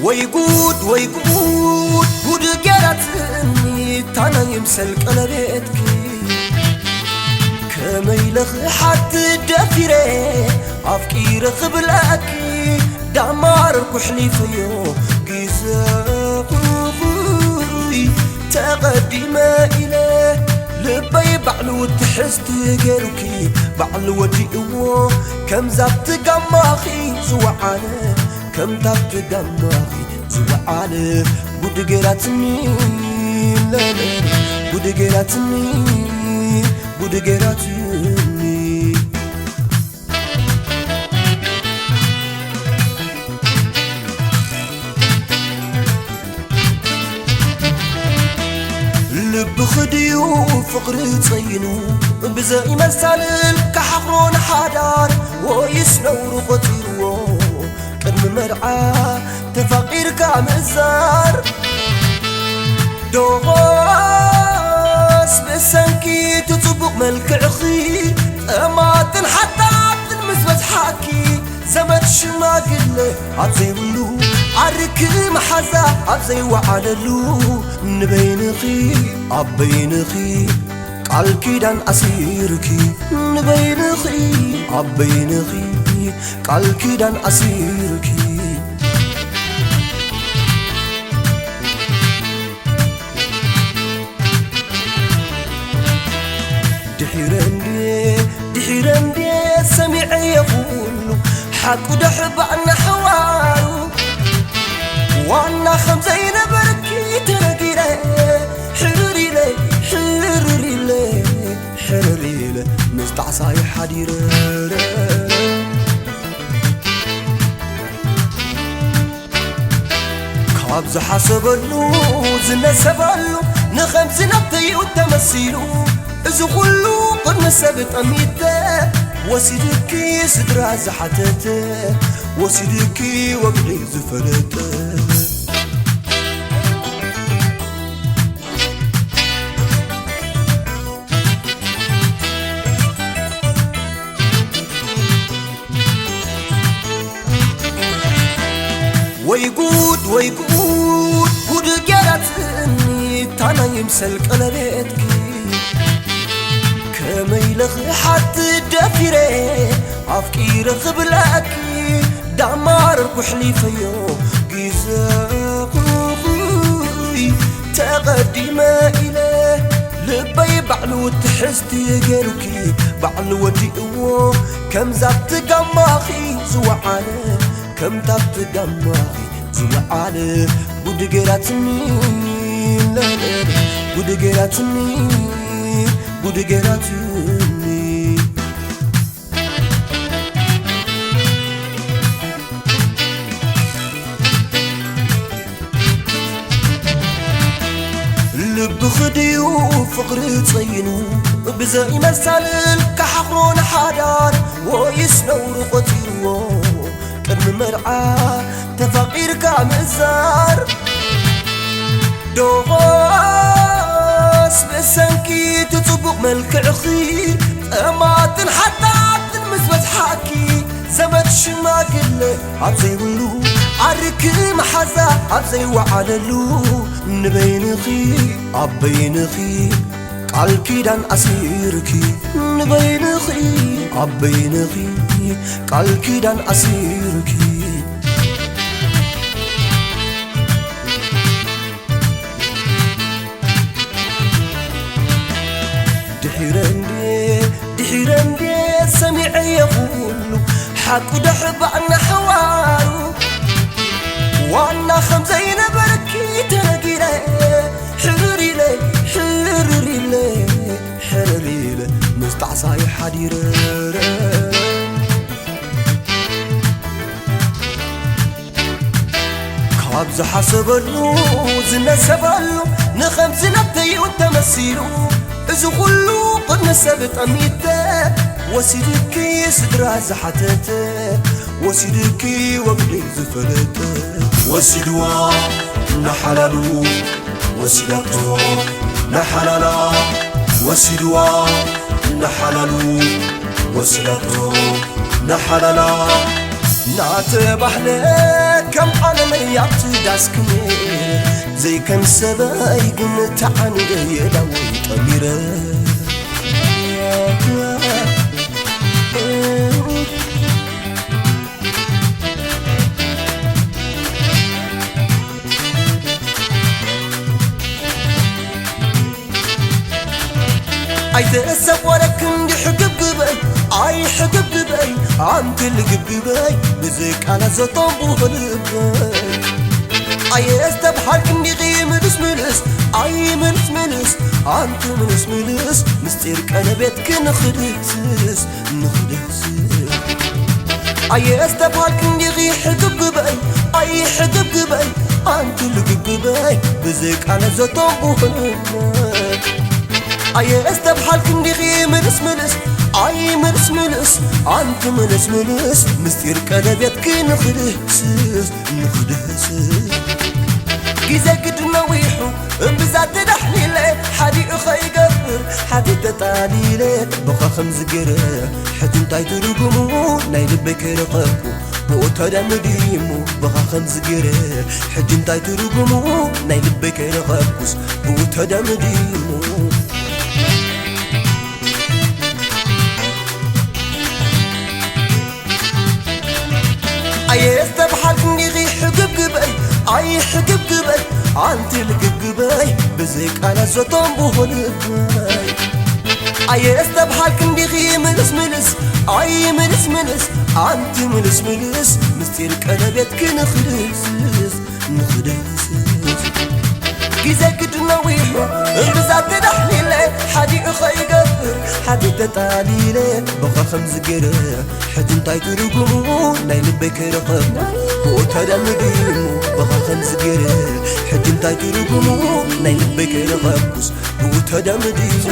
ወይ ጉድ ወይ ጉድ ጉድ ገራትኒ ታና ይምሰል ቀለቤትኪ ከመይ ለኽሓት ደፊረ ኣፍቂረ ክብለኪ ዳማር ኩሕሊፈዮ ግዘኹይ ተቐዲመ ኢለ ልበይ ባዕሉ ትሕዝቲ ገይሩኪ ባዕሉ ወዲእዎ ከምዛብቲ ጋማኺ ዝወዓለ ከምታብቲ ጋማኺ ዝወዓለ ጉድ ገይራትኒ ለለ ጉድ ገይራትኒ ጉድ ገይራትኒ ልብኺ ድዩ ፍቕሪ ጸይኑ ብዘይ መሳልል ክሓኽሮ ንሓዳር ወይስ ነውሩ ቆጺርዎ ቅድሚ መርዓ ተፋቒርካ ምእዛር ዶኾስ ብሰንኪ እቲ ጽቡቕ መልክዕኺ ጠማትን ሓታትን ምስ በዝሓኪ ዘመድ ሽማግለ ኣብ ዘይብሉ ዓርኪ መሓዛ ኣብ ዘይወዓለሉ ንበይንኺ ኣብ በይንኺ ቃል ኪዳን ኣሲርኪ ንበይንኺ ኣብ በይንኺ ቃል ኪዳን ኣሲርኪ ድሒረ እንድየ ድሒረ እንድየ ሰሚዐዮ ኩሉ ሓቁ ዶ ሕባእ ንሓዋሩ ዋና ከም ዘይነበርኪ ተነጊረ ሕርር ኢለ ሕርር ኢለ ሕርር ኢለ ምስ ጣዕሳይ ሓዲረ ካብ ዝሓሰበሉ ዝነሰበሉ ንኸምዚ ናተይኡ ተመሲሉ እዚ ኩሉ ቅድሚ ሰብ ጠሚተ ወሲድኪ ስድራ ዝሓተተ ወሲድኪ ወግዒ ዝፈለጠ ወይ ጉድ ወይ ጉድ ጉድ ገራትኒ ታና ይምሰል ቀለቤትኪ ከመይ ለኽሓት ደፊረ ኣፍቂረ ክብለኪ ዳማር ኩሕሊፈዮ ግዘኹይ ተቐዲመ ኢለ ልበይ ባዕሉ ትሕዝቲ ገይሩኪ ባዕሉ ወዲእዎ ከምዛብቲ ጋማኺ ዝወዓለ ከምታብቲ ጋማኺ ዝወዓለ ጉድ ገይራትኒ ለለ ጉድ ገይራትኒ ጉድ ገይራትኒ ልብኺ ድዩ ፍቕሪ ጸይኑ ብዘይ መሳልል ክሓኽሮ ንሓዳር ወይስ ነውሪ ቆጺርዎ ቅድሚ መርዓ ተፋቒርካ ምእዛር ዶኾስ ብሰንኪ እቲ ጽቡቕ መልክዕኺ ጠማትን ሓታትን ምስ በዝሓኪ ዘመድ ሽማግለ ኣብ ዘይብሉ ዓርኪ መሓዛ ኣብ ዘይወዓለሉ ንበይንኺ ኣብ በይንኺ ቃል ኪዳን ኣሲርኪ ንበይንኺ ኣብ በይንኺ ቃል ኪዳን ኣሲርኪ ድሒረ እንዴ ድሒረ እንዴ ሰሚዐዮ ኩሉ ሓቁ ዶ ሕባእ ንሓዋሩ ዋና ከም ዘይነበርኪ ተነጊረ ሕርር ኢለ ሕርር ኢለ ሕርር ኢለ ምስ ጣዕሳይ ሓዲረ ካብ ዝሓሰበሉ ዝነሰበሉ ንኸምዚ ናተይኡ ተመሲሉ እዚ ኩሉ ቅድሚ ሰብ ጠሚተ ወሲድኪ ስድራ ዝሓተተ ወሲድኪ ወግዲ ዝፈለጠ ወሲድዋ ናሓላሉ ወሲዳቶ ናሓላላ ወሲድዋ ናሓላሉ ወሲዳቶ ናሓላላ ናተባህለ ከም ዓለመይ ኣብቲ ዳስክነ ዘይከም ሰበይ ግን ተዓንደ የዳወይ ጠሚረ። ኣይተሰቆረክን ድሕግብግበይ ኣይሕግብግበይ ኣንቲ ልግብግበይ ብዘይ ቃላት ዘጠንቡህ ልበይ ኣየስተብሃልክን ዲኺ ምልስ ምልስ ኣይ ምልስ ምልስ ኣንቲ ምልስ ምልስ ምስጢር ቀለቤትኪ ንኽድህስስ ንኽድህስስ ኣየስተብሃልክን ዲኺ ሕግብግበይ ኣይ ሕግብግበይ ኣንቲ ልግብግበይ ብዘይ ቃላት ዘጠንቡህ ልበይ ኣየስተብሃልክን ዲኺ ምልስ ምልስ ኣይ ምልስ ምልስ ኣንቲ ምልስ ምልስ ምስጢር ቀለቤትኪ ንኽድህስስ ንኽድህስስ ግዜ ግድን ነዊሑ እምብዛ ተዳሕሊለ ሓዲኡ ኸይገብር ሓቲተ ጠሊለ ብኻ ከም ዝገረ ሕጂ እንታይ ትርጉሙ ናይ ልበይ ከይረኸብኩ ብኡ ተደምዲሙ ብኻ ከም ዝገረ ሕጂ እንታይ ትርጉሙ ናይ ልበይ ከይረኸብኩስ ብኡ ተደምዲሙ ኣየስተብሃልክን ዲኺ ሕግብግበይ ኣይ ሕግብግበይ ኣንቲ ልግብግበይ ብዘይ ቃላት ዘጠንቡህ ልበይ ኣየስተብሃልክን ዲኺ ምልስ ምልስ ኣይ ምልስ ምልስ ኣንቲ ምልስ ምልስ ምስጢር ቀለቤትኪ ንኽድህስስ ንኽድህስስ ግዜ ግድን ነዊሑ እምብዛ ተዳሕሊለ ሓዲኡ ኸይገብር ሓቲተ ጠሊለ ብኻ ከም ዝገረ ሕጂ እንታይ ትርጉሙ ናይ ልበይ ከይረኸብኩ ብኡ ተደምዲሙ ብኻ ከም ዝገረ ሕጂ እንታይ ትርጉሙ ናይ ልበይ ከይረኸብኩስ ብኡ ተደምዲሙ